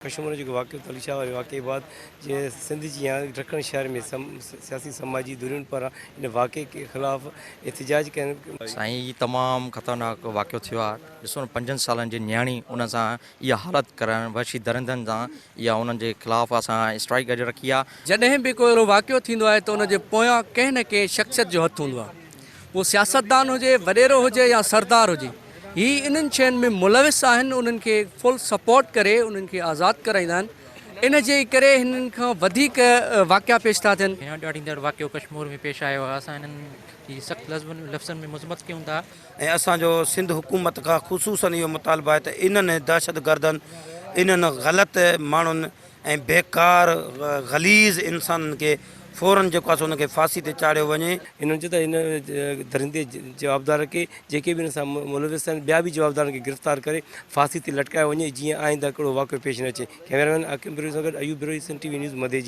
ڪشمور جو جيڪو واقعو تلي شاهه واري واقعي بعد جيئن سنڌ جيان ڊکڻ شهر ۾ سياسي سماجي ڌرين پاران ان واقعي کي خلاف احتجاج ڪين. سائين هي تمام خطرناڪ واقعو ٿيو آ ڏسو نه پنجن سالن جي نياڻي ان سان اها حالت ڪرڻ وحشي درندن سان اها انهن جي خلاف اسان اسٽرائيڪ اڄ رکي آ. جڏهن به ڪو اهڙو واقعو ٿيندو آهي ته ان جي پويان ڪنهن نه ڪنهن شخصيت جو هٿ هوندو آهي اهو سياستدان هجي، وڏيرو هجي يا سردار هجي. هي انهن شين ۾ ملوث آهن انهن کي فل سپورٽ ڪري انهن کي آزاد ڪرائيندا آهن ان جي ڪري هنن کان وڌيڪ واقعا پيش ٿا ٿين. هينئر ڏاڙهيندڙ واقعو ڪشمور ۾ پيش آيو آهي اسان انهن جي سخت لفظن ۾ مذمت ڪيون ٿا. ۽ اسان جو سنڌ حڪومت کان خصوصن اهو مطالبو آهي ته انهن دهشتگردن انهن غلط ماڻهن ۽ بيڪار غليظ انسانن کي فورن جيڪو آهي سو ان کي ڦاسي تي چاڙهيو وڃي. هنن چيو ته هن درندي جوابدار کي جيڪي به هن سان ملوث آهن ٻيا به جوابدارن کي گرفتار ڪري ڦاسي تي لٽڪايو وڃي جيئن آئنده ڪهڙو واقعو پيش نه اچي. ڪئميرا مين عاقب بروهي سان گڏ Ayub Brohi Sindh T V news Madeji.